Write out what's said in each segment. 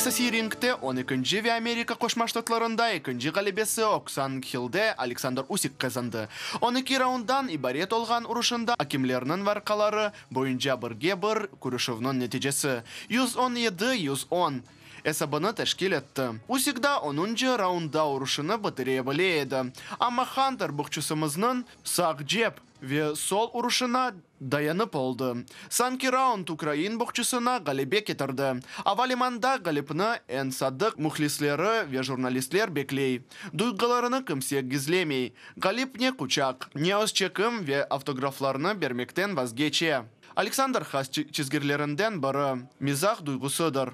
İhtisasiy ringte on ekinci ve Amerika Qoşma Ştatlarında ekinci ğalebesi Oksan Hillde Aleksandr Usik qazandı. 12 raunddan ibaret olğan uruşında akemlerniñ varqaları boyunca birge bir körüşüvniñ neticesi, 117, 110, esabını teşkil etti. Usik da onuncı raundda uruşını bitire bile edi, amma Hanter boksçusımıznıñ sağ cep ve sol uruşına dayanıp oldı. Soñki raund ukrain boksçusına ğalebe ketirdi. Ava limanında ğalipni eñ sadıq mühlisleri ve jurnalistler bekley. Duyğularını kimse gizlemey. Ğalip ne quçaq, ne öz çekim ve avtograflarını bermekten vazgeçe. Aleksandr has çizgilerinden biri, mizah duyğusıdır.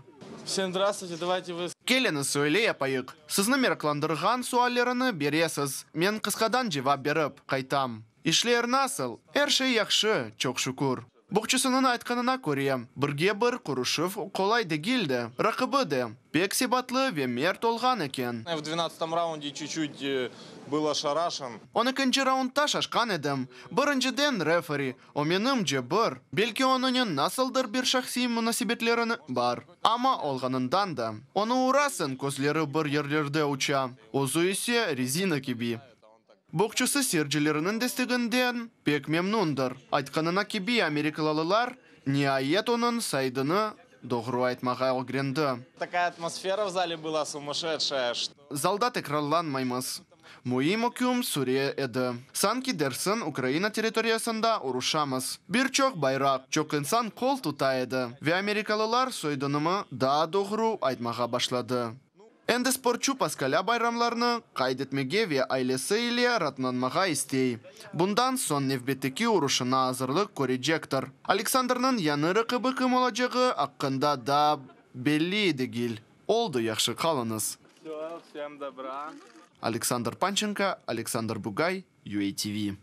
Всем здравствуйте, давайте вы... Keliñiz öyle yapayıq. Sizni meraqlandırğan suallerini beresiz. Men qısqadan cevap berip, qaytam. İşler nasıl? Er şey yahşı, çoq şükür. Boksçusınıñ aytqanına köre, birge bir körüşüv qolay degildi. Raqibi de pek sebatlı ve mert olğan eken. В 12 раунде чуть-чуть был ошарашен. 12 raundta şaşqan edim. Birinciden referi, o menimce bir, belki onıñ nasıldır bir şahsiy munasebetleri bar. Amma olğanından da. Onı urasıñ, közleri bir yerlerde uça. Özü ise rezina kibi. Boksçusı seyircileriniñ desteginden pek memnundır. Aytqanına kibi amerikalılar niayet onıñ soyadını doğru aytmağa ögrendi. Такая атмосфера в зале была сумасшедшая, что Zalda tekrarlanmaymız. Müim üküm süre edi. Sanki dersiñ Ukraina territoriyasında uruşamız. Bir çoq bayraq, çoq insan qol tuta edi. Ve amerikalılar soyadımnı daa doğru aytmağa başladı. Endi sportçu Paskalya bayramlarını qayd etmege ve ailesi ile raatlanmağa istey. Bundan soñ nevbetteki uruşına azırlıq körecektir. Aleksandrnıñ yañı raqibi kim olacağı aqqında daa belli degil. Oldı yahşı qalıñız. Все, всем добра. Aleksandr Pançenko, Aleksandr Bugay, UATV.